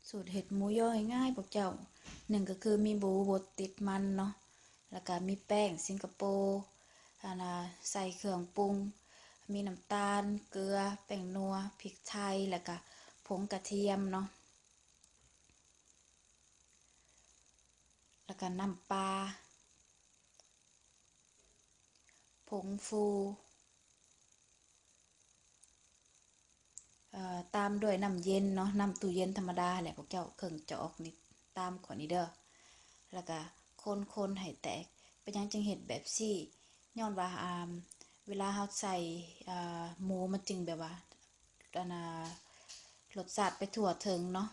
ສູດເຮັດໝູຍໍ່ງ່າຍໆ ພວກເຈົ້າ, ໜຶ່ງກໍຄືມີໝູບົດຕິດມັນເນາະ, ແລ້ວກໍມີແປ້ງສິງກະໂປ, ອັນນ່າ ໃສ່ເຄື່ອງປຸງ, ມີນ້ຳຕານ, ເກືອ, ແປ້ງນົວ, ພິກໄທ, ແລ້ວກໍຜົງກະທຽມເນາະ, ແລ້ວກໍນ້ຳປາ, ຜົງຟູ ເອີ ຕາມດ້ວຍນ້ຳເຢັນເນາະ, ນ້ຳຕູ້ເຢັນທຳມະດາແຫຼະພວກເຈົ້າ, ເຄິ່ງຈອກນີ້ ຕາມຂ້ອຍນີ້ເດີ. ແລ້ວກະຄົນໆໃຫ້ແຕກ. ເປັນຫຍັງຈຶ່ງເຮັດແບບຊີ້? ຍ້ອນວ່າ ອ່າ ເວລາເຮົາໃສ່ ອ່າ ໝູມັນຈຶ່ງແບບວ່າ ອັນນ່າ ລົດຊາດໄປທົ່ວເຖິງເນາະ.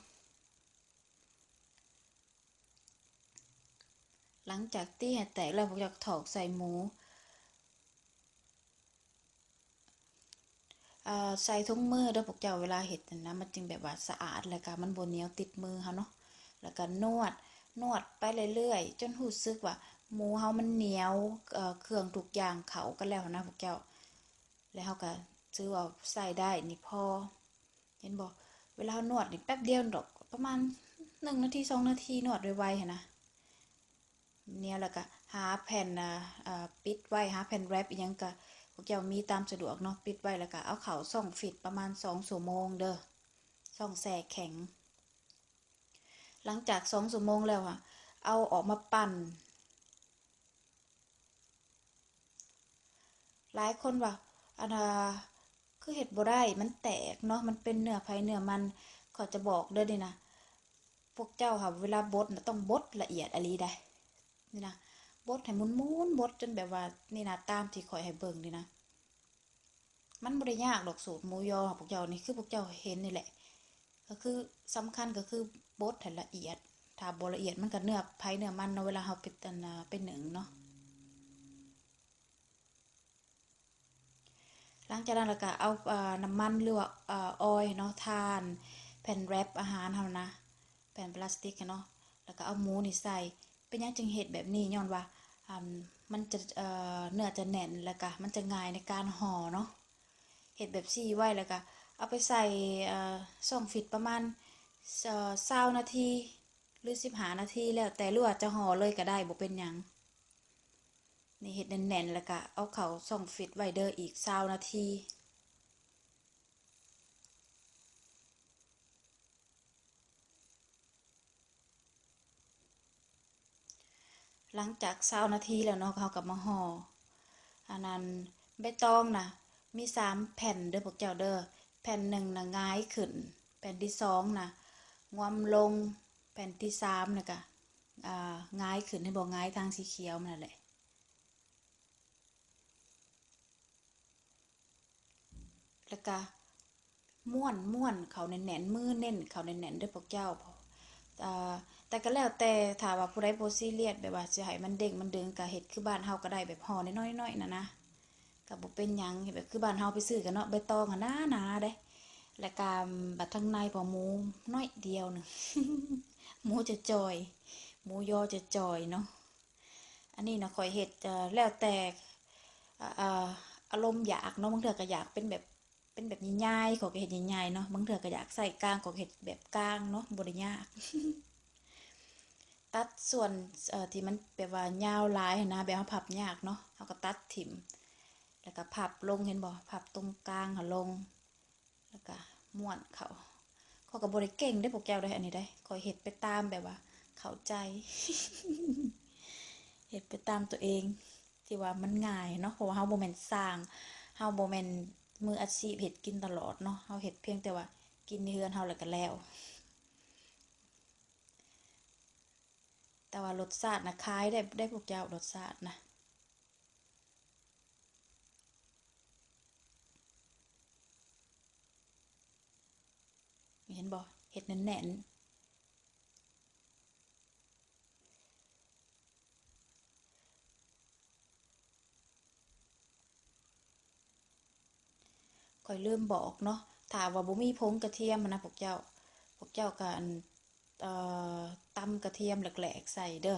ຫຼັງຈາກຕີໃຫ້ແຕກແລ້ວ ພວກເຈົ້າກໍຖອກໃສ່ໝູ ເອີ ໃສ່ຖົງມືເດີພວກເຈົ້າ, ເວລາເຮັດຫັ້ນນະ ມັນຈຶ່ງແບບວ່າສະອາດ ແລ້ວກະມັນບໍ່ໜຽວຕິດມືເຮົາເນາະ. ແລ້ວກະນວດ ນວດໄປເລື້ອຍໆ ຈົນຮູ້ສຶກວ່າໝູເຮົາມັນໜຽວ, ເອີ ເຄື່ອງທຸກຢ່າງເຂົ້າກັນແລ້ວຫັ້ນນະພວກເຈົ້າ, ແລ້ວເຮົາກະຖືວ່າໃຊ້ໄດ້ນີ້ພໍ. ເຫັນບໍ່? ເວລາເຮົານວດນີ້ແປັບດຽວດອກ, ປະມານໜຶ່ງນາທີ ສອງນາທີ ນວດໄວໆຫັ້ນນະ. ແນວ ແລ້ວກະຫາແຜ່ນ ອ່າ ອ່າ ປິດໄວ້, ຫາແຜ່ນແຣັບອີ່ຫຍັງກະພວກເຈົ້າມີຕາມສະດວກເນາະ, ປິດໄວ້ ແລ້ວກະເອົາເຂົ້າຊ່ອງຟຣີດປະມານສອງຊົ່ວໂມງເດີ, ຊ່ອງແຊ່ແຂງ. ຫຼັງຈາກສອງຊົ່ວໂມງແລ້ວ ເອົາອອກມາປັ່ນ. ຫຼາຍຄົນວ່າ ອັນນ່າ ຄືເຮັດບໍ່ໄດ້ ມັນແຕກເນາະ, ມັນເປັນເນື້ອໃຜເນື້ອມັນ. ຂ້ອຍຈະບອກເດີນີ້ນະ, ພວກເຈົ້າຫາເວລາບົດນະ ຕ້ອງບົດລະອຽດອີ່ຫຼີໃດ໋ ນີ້ນະ, ບົດໃຫ້ໝຸ່ນໆ ບົດຈົນແບບວ່າ ນີ້ນະ, ຕາມທີ່ຂ້ອຍໃຫ້ເບິ່ງນີ້ນະ. ມັນບໍ່ໄດ້ຍາກດອກ ສູດໝູຍໍຂອງພວກເຈົ້ານີ້ ຄືພວກເຈົ້າເຫັນນີ້ແຫຼະ. ກໍຄືສຳຄັນກໍຄືບົດໃຫ້ລະອຽດ, ຖ້າບໍ່ລະອຽດມັນກໍເນື້ອໃຜເນື້ອມັນເນາະ ເວລາເຮົາໄປ ອັນນ່າ ໄປໜຶ້ງເນາະ. ຫຼັງຈາກນັ້ນແລ້ວກໍເອົາ ເອີ ນ້ຳມັນ ຫຼືວ່າ ເອີ ອອຍເນາະ ທາແຜ່ນແຣັບອາຫານເຮົານະ, ແຜ່ນພລາສຕິກເນາະ, ແລ້ວກໍເອົາໝູນີ້ໃສ່. ເປັນຫຍັງຈຶ່ງເຮັດແບບນີ້? ຍ້ອນວ່າ ອາ ມັນຈະ ເອີ ເນື້ອຈະແໜ້ນ ແລ້ວກະມັນຈະງ່າຍໃນການຫໍ່ເນາະ. ເຮັດແບບຊີ້ໄວ້ ແລ້ວກະເອົາໄປໃສ່ ເອີ ຊ່ອງຟຣີດປະມານ ເອີ ຊາວນາທີ ຫຼື ສິບຫ້ານາທີ ແລ້ວແຕ່, ຫຼືວ່າຈະຫໍ່ເລີຍກະໄດ້ ບໍ່ເປັນຫຍັງ. ນີ້ເຮັດແໜ້ນໆ ແລ້ວກະເອົາເຂົ້າຊ່ອງຟຣີດໄວ້ເດີ ອີກຊາວນາທີ. ຫຼັງຈາກຊາວນາທີແລ້ວເນາະ ເຮົາກໍມາຫໍ່ ອັນນັ້ນ ໃບຕອງນະ ມີສາມແຜ່ນເດີພວກເຈົ້າເດີ. ແຜ່ນໜຶ່ງນະຫງາຍຂຶ້ນ, ແຜ່ນທີສອງນະງວມລົງ, ແຜ່ນທີສາມນະກະ ອ່າ ຫງາຍຂຶ້ນ. ເຫັນບໍ່? ຫງາຍທາງສີຂຽວມັນນັ້ນແຫຼະ. ແລ້ວກະມ້ວນ ມ້ວນເຂົ້າແໜ້ນໆ, ມືເນັ້ນເຂົ້າແໜ້ນໆເດີພວກເຈົ້າ. ເອີ ແຕ່ກໍແລ້ວແຕ່, ຖ້າວ່າຜູ້ໃດບໍ່ຊີຣຽສ ແບບວ່າຊິໃຫ້ມັນເດ້ງມັນດຶງ ກໍເຮັດຄືບ້ານເຮົາກໍໄດ້, ແບບຫໍ່ນ້ອຍໆນັ້ນນະ ກໍບໍ່ເປັນຫຍັງ. ເຮັດແບບຄືບ້ານເຮົາໄປຊື້ກັນເນາະ, ໃບຕອງຫັ້ນໜາໆເດ້, ແລ້ວກໍບັດທາງໃນພໍໝູໜ້ອຍດຽວໜຶ່ງ, ໝູຈະຈ່ອຍ, ໝູຍໍຈະຈ່ອຍເນາະ. ອັນນີ້ນະຂ້ອຍເຮັດ ເອີ ແລ້ວແຕ່ ອາ ອາ ອາລົມຢາກເນາະ, ບາງເທື່ອກໍຢາກເປັນແບບ ເປັນແບບໃຫຍ່ໆ ຂ້ອຍກໍເຮັດໃຫຍ່ໆເນາະ, ບາງເທື່ອກໍຢາກໃສ່ກາງ ຂ້ອຍກໍເຮັດແບບກາງເນາະ, ບໍ່ໄດ້ຍາກ. ຕັດສ່ວນ ເອີ ທີ່ມັນແບບວ່າຍາວຫຼາຍຫັ້ນນະ, ແບບເຮົາພັບຍາກເນາະ, ເຮົາກໍຕັດຖິ້ມ ແລ້ວກໍພັບລົງ, ເຫັນບໍ່? ພັບຕົງກາງເຮົາລົງ. ແລ້ວກະມ້ວນເຂົ້າ. ຂ້ອຍກໍບໍ່ໄດ້ເກັ່ງເດ້ພວກເຈົ້າເດ້ ອັນນີ້ເດ້, ຂ້ອຍເຮັດໄປຕາມແບບວ່າເຂົ້າໃຈ, ເຮັດໄປຕາມຕົວເອງ ທີ່ວ່າມັນງ່າຍເນາະ, ເພາະວ່າເຮົາບໍ່ແມ່ນຊ່າງ, ເຮົາບໍ່ແມ່ນມືອາຊີບເຮັດກິນຕະຫຼອດເນາະ, ເຮົາເຮັດພຽງແຕ່ວ່າກິນໃນເຮືອນເຮົາແລ້ວກໍແລ້ວ. ແຕ່ວ່າລົດຊາດນະ ຂາຍໄດ້ ໄດ້ພວກເຈົ້າ, ລົດຊາດນະ. ເຫັນບໍ່? ເຮັດແໜ້ນໆ. ຂ້ອຍລືມບອກເນາະ, ຖ້າວ່າບໍ່ມີຜົງກະທຽມຫັ້ນນະພວກເຈົ້າ, ພວກເຈົ້າກໍ ອັນ ເອີ ຕຳກະທຽມແຫຼກໆໃສ່ເດີ.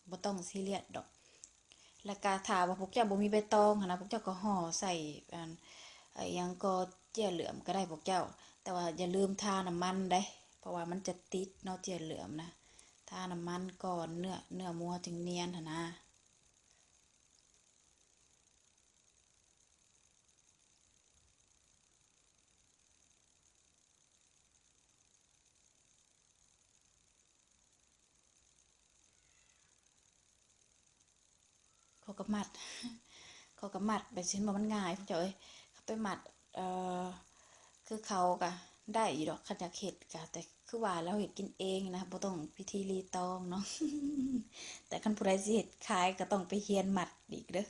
ບໍ່ຕ້ອງຊີຣຽສດອກ. ແລ້ວກະຖ້າວ່າພວກເຈົ້າບໍ່ມີໃບຕອງຫັ້ນນະ, ພວກເຈົ້າກໍຫໍ່ໃສ່ ອັນ ອີຫຍັງກໍ ເຈ້ຍເຫຼື້ອມກໍໄດ້ພວກເຈົ້າ. ຕ່ວ່າຢ່າລືມທານ້ຳມັນເດ້ ເພາະວ່າມັນຈະຕິດເນາະ ເຈຍເຫຼືອມນະ. ທານ້ຳມັນກ່ອນ ເນື້ອ ເນື້ອໝູເຮົາຈຶ່ງນຽນຫັ້ນນະ. ເຂົາກໍມັດ ເຂົາກໍມັດແບບຊີ້ ມັນງ່າຍພວກເຈົ້າເອີຍ. ເຂົາໄປມັດ ເອີ ຄືເຂົາກໍໄດ້ຢູ່ດອກ ຄັນຢາກເຮັດກໍ ແຕ່ຄືວ່າແລ້ວ ເຮັດກິນເອງນະ ບໍ່ຕ້ອງພິທີຣີຕອງເນາະ. ແຕ່ຄັນຜູ້ໃດຊິເຮັດຂາຍກໍຕ້ອງໄປຮຽນມັດອີກເດີ້.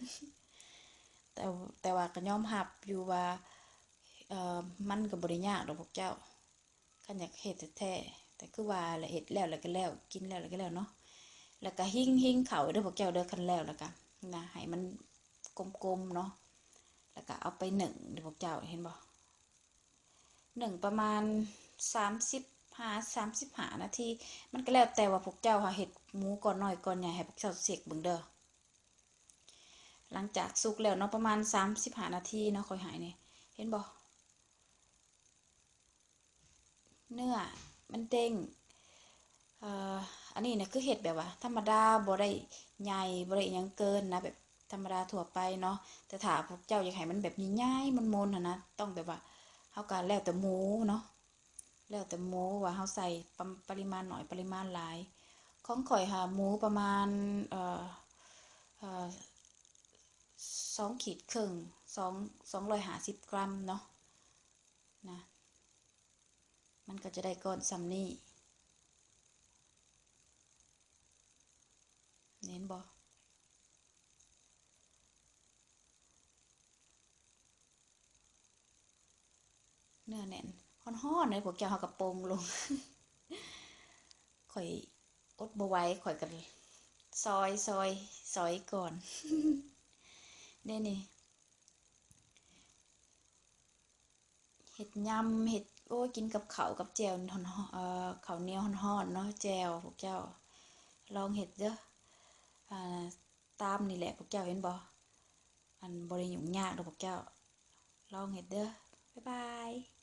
ແຕ່ ແຕ່ວ່າກໍຍອມຮັບຢູ່ວ່າ ເອີ ມັນກໍບໍ່ໄດ້ຍາກດອກພວກເຈົ້າ ຄັນຢາກເຮັດແທ້ໆ. ແຕ່ຄືວ່າແຫຼະ ເຮັດແລ້ວ ແລ້ວກໍແລ້ວ ກິນແລ້ວ ແລ້ວກໍແລ້ວເນາະ. ແລ້ວກໍຫິ້ງ ຫິ້ງເຂົ້າເດີ້ພວກເຈົ້າເດີ້ ຄັນແລ້ວແລ້ວກໍນະ ໃຫ້ມັນກົມໆເນາະ. ແລ້ວກໍເອົາໄປໜຶ້ງເດີ້ພວກເຈົ້າ ເຫັນບໍ່? ໜຶ້ງປະມານສາມສິບຫາສາມສິບຫ້ານາທີ ມັນກໍແລ້ວແຕ່ວ່າພວກເຈົ້າຫາເຮັດໝູກ້ອນນ້ອຍກ້ອນໃຫຍ່ ໃຫ້ພວກເຈົ້າເຊັກເບິ່ງເດີ້. ຫຼັງຈາກສຸກແລ້ວເນາະ ປະມານສາມສິບຫ້ານາທີເນາະ ຂ້ອຍໃຫ້ນີ້ ເຫັນບໍ່? ເນື້ອມັນເດ້ງ. ເອີ ອັນນີ້ນະ ຄືເຮັດແບບວ່າທຳມະດາ ບໍ່ໄດ້ໃຫຍ່ ບໍ່ໄດ້ອີ່ຫຍັງເກີນນະ ແບບທຳມະດາທົ່ວໄປເນາະ. ແຕ່ຖ້າພວກເຈົ້າຢາກໃຫ້ມັນແບບໃຫຍ່ໆ ມົນໆຫັ້ນນະ ຕ້ອງແບບວ່າ ເຮົາກໍແລ້ວແຕ່ໝູເນາະ ແລ້ວແຕ່ໝູວ່າເຮົາໃສ່ປະ ປະລິມານໜ້ອຍ ປະລິມານຫຼາຍ. ຂອງຂ້ອຍຫາໝູປະມານ ເອີ ເອີ ສອງຂີດເຄິ່ງ ສອງ ສອງຮ້ອຍຫ້າສິບກຣາມເນາະ ນະ ມັນກໍຈະໄດ້ກ້ອນສ່ຳນີ້ ເຫັນບໍ່? ເນື້ອແໜ້ນ ຮ້ອນໆເດ້ພວກເຈົ້າ ເຮົາກໍໂປ່ງລົງ. ຂ້ອຍອົດບໍ່ໄຫວ ຂ້ອຍກໍຊອຍ ຊອຍ ຊອຍກ່ອນເດ້ນີ້. ເຮັດຍຳ ເຮັດ ໂອ້ຍ ກິນກັບເຂົ້າກັບແຈ່ວຮ້ອນໆ ເອີ ເຂົ້າໜຽວຮ້ອນໆເນາະ ແຈ່ວ ພວກເຈົ້າລອງເຮັດເດີ້. ອ່າ ຕາມນີ້ແຫຼະພວກເຈົ້າ ເຫັນບໍ່? ອັນ ບໍ່ໄດ້ຫຍຸ້ງຍາກດອກພວກເຈົ້າ ລອງເຮັດເດີ້. ບາຍບາຍ.